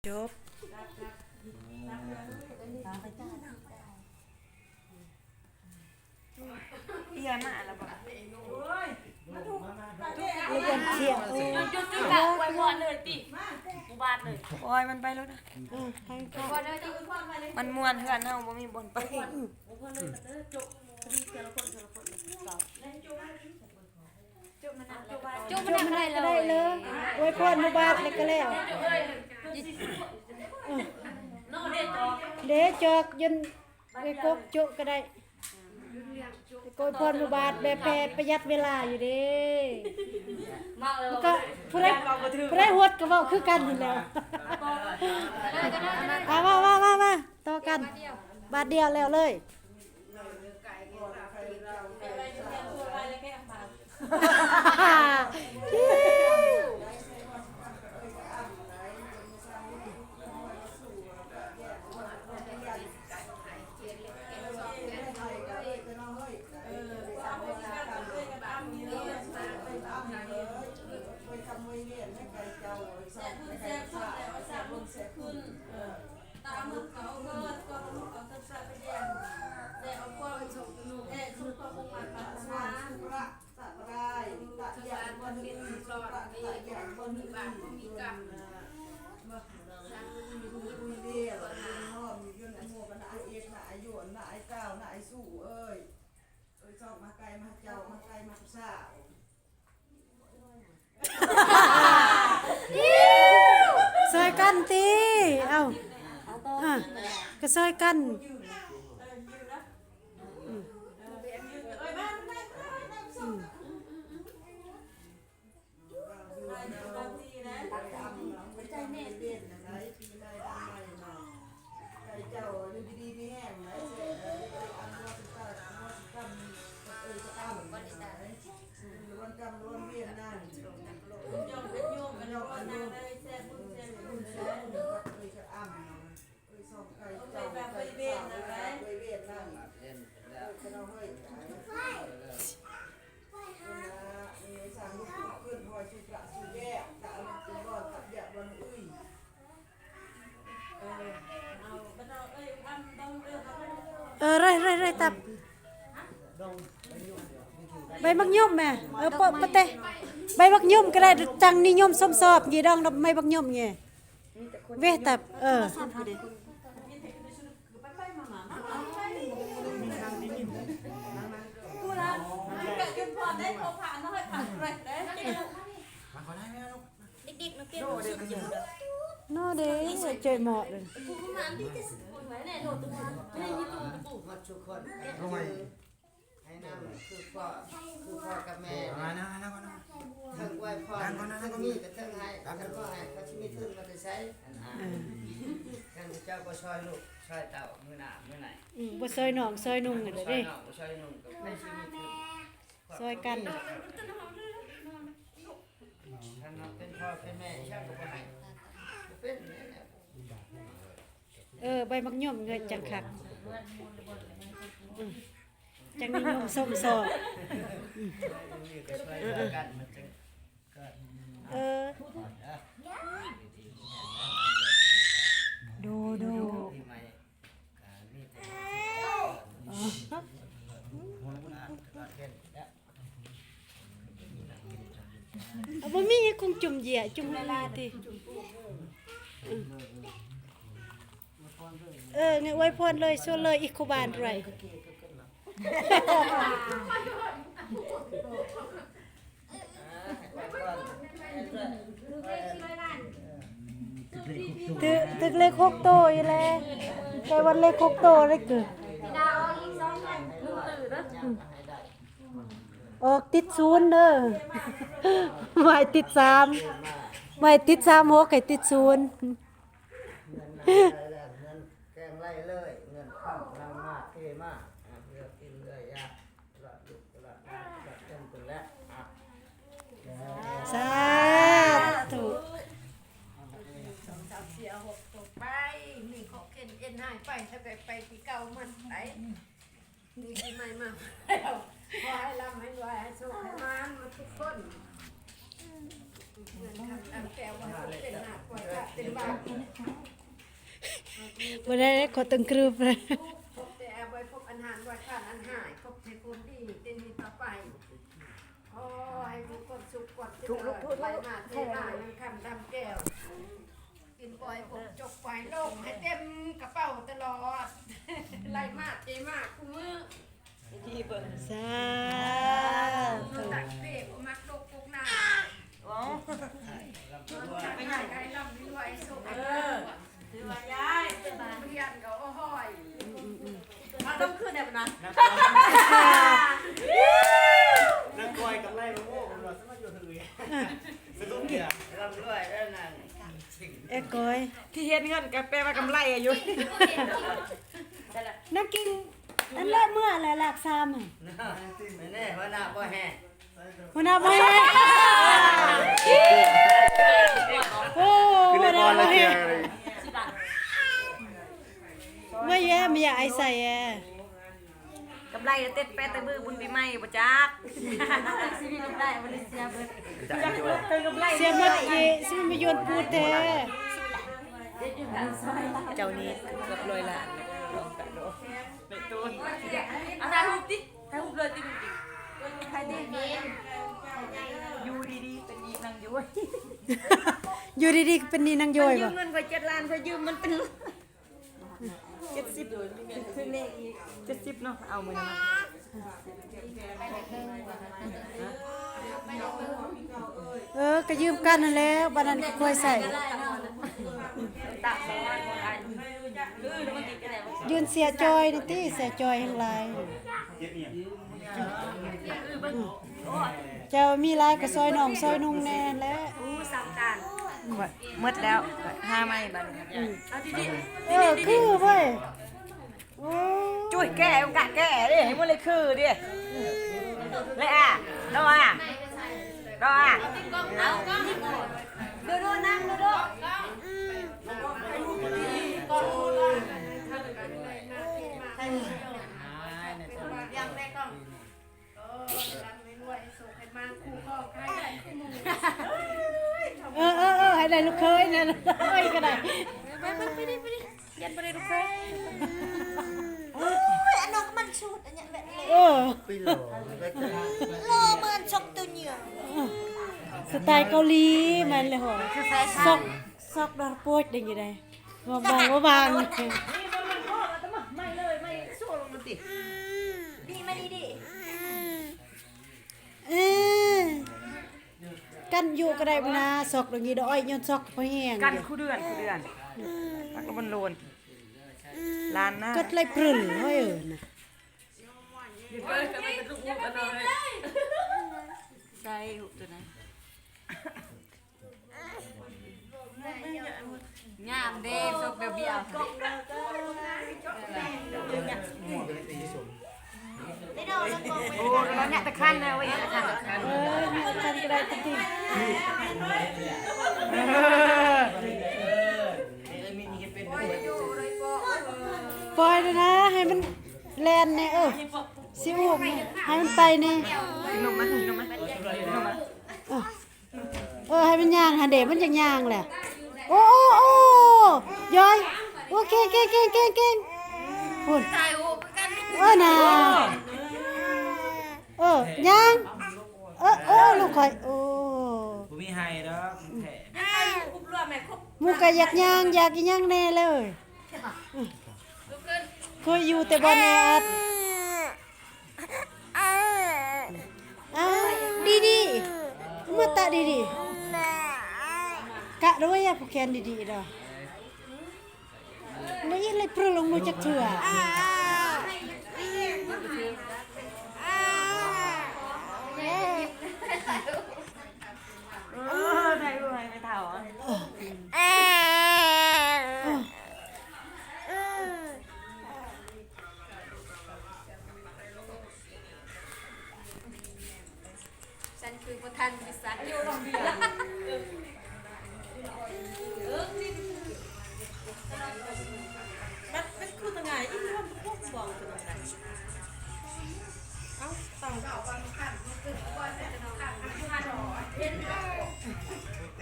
ຈົບ. ເອີຍ ມາແລ້ວບໍ່? ລະບຽນທ່ຽງ. ໂອ້ຍ ຈຸດໆ ລະອວຍພອນເລີຍຕິ ບໍ່ບາດເລີຍ. ໂອ້ຍ ມັນໄປໂລດນະ. ເອີ ໃຫ້ກ່ອນ ມັນມ່ວນ ເຮືອນເຮົາບໍ່ມີບ່ອນໄປ. ອວຍພອນເລີຍ ແຕ່ໂຈະ ພໍດີແຕ່ລະຄົນ ແຕ່ລະຄົນ ເຈົ້າ. ຈຸດມັນນັ້ນກໍໄດ້ເລີຍ ອວຍພອນບໍ່ບາດແລ້ວກໍແລ້ວ. ເດ້ຈອກ ຢ້ນໄປກົກໂຈະກໍໄດ້. ໄປກົກອວຍພອນບໍ່ບາດ ແບບແຜ່ປະຢັດເວລາຢູ່ເດ້. ມັນກໍຜູ້ໃດ ຜູ້ໃດຫົດກໍເວົ້າຄືກັນຫັ້ນແຫຼະ. ມາ ມາ ມາ ມາ ຕໍ່ກັນ ບາດດຽວແລ້ວເລີຍ. ຕາມເຂົາເກີດ ກໍເຂົາເກີດສະເປັນ ແຕ່ເອົາຄວາມສຸກ ແຕ່ສຸກຄວາມມຸ່ງໝັ້ນປາດຖະໜາ ສຸຂະ ສະບາຍ ຕະຍະ ບໍ່ມີ ຕະຍະ ບໍ່ມີ ມີບາບ ບໍ່ມີກຳ ຊ່ອຍກັນຕິ ເອົາ ອ່າ ກໍຊ່ອຍກັນ ອືມ ອືມ. ເອີ ເອີ ເອີ ເອີ ຕັບ ໃບໝາກຍົມແມ່ ເອີ ປະ ປະເຕ ໃບໝາກຍົມກໍໄດ້ ຈັ່ງນິຍົມຊົມຊອບ ຢີດອງດອກໄມ້ໝາກຍົມນີ້. ເວ ແຕ່ ເອີ ເດັກໆ ມາປ່ຽນເປັນຊຸດຢູ່ເດີ ນໍເດ້ ເຈີໝໍ້ເດີ ໃຫ້ນຳຄືພໍ່ ຄືພໍ່ກັບແມ່ ມານະ ມານະ ມານະ ເທິງອວຍພອນ ເທິງມີກໍເທິງໃຫ້ ເທິງບໍ່ໃຫ້ ເຂົາຊິມີທຶນມາແຕ່ໃສ ອັນນັ້ນ ເອີ ຄັນເຈົ້າບໍ່ຊ່ອຍລູກຊ່ອຍເຕົ້າ ມື້ໜ້າມື້ໃນ ອືມ ບໍ່ຊ່ອຍນ້ອງຊ່ອຍນຸ່ງຫັ້ນແຫຼະເດ້ ບໍ່ຊ່ອຍນ້ອງບໍ່ຊ່ອຍນຸ່ງກໍໃຜຊິມີທຶນ ຊ່ອຍກັນ ຄັນເຮົາເປັນພໍ່ເປັນແມ່ ອີຫຍັງກໍບໍ່ໃຫ້ ບໍ່ເປັນ ເອີ ໃບໝາກຍົມເງີຍ ຈັ່ງຄັກ ອືມ ຈັ່ງນິຍົມຊົມຊອບ ອືມ ເອີ ເອີ ດູ ດູ ເອົາ ບໍ່ມີ ຄົງຈຸ່ມເຢຍ ຈຸ່ມລະລາຍຕິ ເອີ ເງີຍ ອວຍພອນເລີຍ ຊວນເລີຍ ອີກຄູ່ບ້ານດ້ວຍ. ຖືກ ຖືກເລກຫົກໂຕອີ່ແຫຼະ ໄດ້ວັນເລກຫົກໂຕເລີຍ ອອກຕິດສູນເດີ ບໍ່ໃຫ້ຕິດສາມ ບໍ່ໃຫ້ຕິດສາມຫົກ ໃຫ້ຕິດສູນ. ເງິນມາໄຫຼແລ້ວ ເງິນແກງໄຫຼເລີຍ ເງິນເຂົ້ານຳມາເທມາ ເຫຼືອກິນເຫຼືອຢາ ຕະຫຼອດລູກຕະຫຼອດຫຼານ ຕະຫຼອດເພິ່ນພຸ້ນແຫຼະ ສາທຸ ສອງສາມສີ່ເອົາຫົກຕົກໄປ ມີເຄາະເຂັນເອັນຫາຍໄປ ຖ້າໄປ ໄປທີ່ເກົ່າມັນໄປ ມີປີໃໝ່ມາແລ້ວ ຂໍໃຫ້ລ່ຳໃຫ້ລວຍ ໃຫ້ໂຊກໃຫ້ໝານໝົດທຸກຄົນ. ບໍ່ໄດ້ ຂໍຕັ້ງກຣູບ ພບແຕ່ອາໄວ້ ພບອັນຫານ ໄວ້ຜ່ານອັນຫາຍ ພບແຕ່ຄວາມດີ ແຕ່ນີ້ຕໍ່ໄປ ຂໍໃຫ້ມີຄວາມສຸກຄວາມຈະເລີນ ໄຫຼມາເທມາເງິນຄຳດຳແກ້ວ ກິນປ່ອຍອົບຈົກປ່ອຍລົງ ໃຫ້ເຕັມກະເປົາຕະຫຼອດ ໄຫຼມາເທມາຄູ່ມື້. ສາທຸ ຕັກເປກມັກດົກກົກໜ້າ ເວົ້າ ໄປຫຍັງ ໃຫ້ລ່ຳໃຫ້ລວຍ ໃຫ້ໂຊກໃຫ້ລາບ ຖືວ່າຍາຍ ຮຽນກໍໂອ້ໂຫຍ ເອົາຕ້ອງຄືນແບບນັ້ນ ນາງກ້ອຍກຳໄລມະມ່ວງ ເພິ່ນວ່າ ສະມາຢູ່ເທິງ ສະດຸ້ງເດ ລ່ຳລວຍເດີນາງ ເອກ້ອຍ ທີ່ເຮັດເງິນກໍແປວ່າກຳໄລຢູ່ ນາງກິງ ອັນເລາະເມື່ອແຫຼະ ລາກສາມ ແນ່ ຫົວໜ້າບໍ່ແຮງ ຫົວໜ້າບໍ່ແຮງ ໂອ້ ຫົວໜ້າບໍ່ແຮງ ມາແຢ້ມ ມາຢາກອາຍໃສ່ແອ ກຳໄລເຕັດແປດແຕ່ມື້ບຸນປີໃໝ່ບໍ່ຈັກ ຊິມີກຳໄລບໍ່ໄດ້ເສຍເບິດ ເສຍໝົດເກ ຊິມາຢວນປູດແທ້ ເຈົ້ານີ້ເກືອບຮ້ອຍລ້ານ ລອງກະໂດ ເປັນຕູນ ເອົາຖ່າຍຮູບຕິ ຖ່າຍຮູບເລີຍຕິ ຢູ່ດີໆ ເປັນອີນາງຢວຍ ຢູ່ດີໆ ເປັນໜີ້ນາງຢວຍ ມັນຢືມເງິນຂ້ອຍເຈັດລ້ານ ຂ້ອຍຢືມມັນເປັນ ເຈັດສິບ ຖືກເລກອີກ ເຈັດສິບເນາະ ເອົາມື້ນີ້ມາ ເອີ ກໍຢືມກັນຫັ້ນແຫຼະ ບາດນັ້ນກໍຄ່ອຍໃຊ້ ຢືມເສຍຈ່ອຍນີ້ຕິ ເສຍຈ່ອຍແຮງຫຼາຍ ເຈົ້າມີຫຼາຍກໍຊ່ອຍນ້ອງຊ່ອຍນຸ່ງແດ່ແຫຼະ ອູ້ ສຳຄັນ ໝົດແລ້ວ ຫາໃໝ່ບາດນີ້ ເອີ ຄືເວີຍ ໂອ້ ຈຸ້ຍແກ້ ກະແກ້ເດ້ ໃຫ້ມັນເລີຍຄືເດ້ ເລີຍອາ ໂດອາ ໂດອາ ເອົາ ໂດໂດ ນັ່ງ ໂດໂດ ເອີ ເອີ ເອີ ໃຫ້ໄດ້ລູກເຂີຍນັ້ນ ເອີ ກໍໄດ້ ໄປ ໄປ ໄປ ໄປ ໄປ ຢ້ານບໍ່ໄດ້ລູກເຂີຍ ໂອ້ຍ ອັນນັ້ນກໍມັນສູດ ອັນຫຍັງແບບນີ້ ເອີ ໄປຫຼໍ່ ຫຼໍ່ເໝືອນຊອກໂຕເໜືອ ສະໄຕເກົາຫຼີ ແມ່ນແລ້ວ ຊອກ ຊອກດອກໂປດໄດ້ຢູ່ໃດ ບໍ່ບາງ ບໍ່ບາງ ນີ້ມານີ້ດິ ເອີ ກັນຢູ່ກໍໄດ້ບໍ່ນາ ຊອກດອກນີ້ດອກອ້ອຍ ຍ້ອນຊອກພໍແຮງ ກັນຄູ່ເດືອນ ຄູ່ເດືອນ ມັນກໍບໍ່ໂລນ ລ້ານນະ ກັດໄລ່ປຶ້ນເຮີ້ຍນະ ໃສ່ຮູບຕົວນັ້ນ ງາມເດ້ ສົບແບບດຽວ ໂອ້ ລະຍະຕະຄັນນະເວີຍ ຕະຄັນ ເອີ ຍະຕະຄັນກໍໄດ້ຕິ ປ່ອຍແດ່ນະ ໃຫ້ມັນແລ່ນແດ່ ເອີ ຊິອຸບ ໃຫ້ມັນໄປນີ້ ເອີ ເອີ ໃຫ້ມັນຍ່າງຫັ້ນເດ ມັນຢາກຍ່າງແຫຼະ ໂອ້ ໂອ້ ໂອ້ ຢອຍ ໂອເຄ ເກັ່ງ ເກັ່ງ ເກັ່ງ ເກັ່ງ ພຸ້ນ ເອີ ນາ ເອີ ຍ່າງ ເອີ ໂອ້ ລູກຂ້ອຍ ໂອ້ ບໍ່ມີໃຫ້ດອກ ແທ້ ໝູ່ກໍຢາກຍ່າງ ຢາກອີ່ຫຍັງແດ່ເລີຍ ເຄີຍຢູ່ແຕ່ບ່ອນແອອັດ ອ້າວ ດີດີ ມາຕະດີດີ ກະດ້ວຍອະ ຜູ້ແຂນດີດີດອ ບໍ່ຍິນເລີຍ ໂພຣລົງມາຈັກເທື່ອ ເອີ ໄດ້ຮູ້ໃຫ້ແມ່ເຖົ້າ ເອີ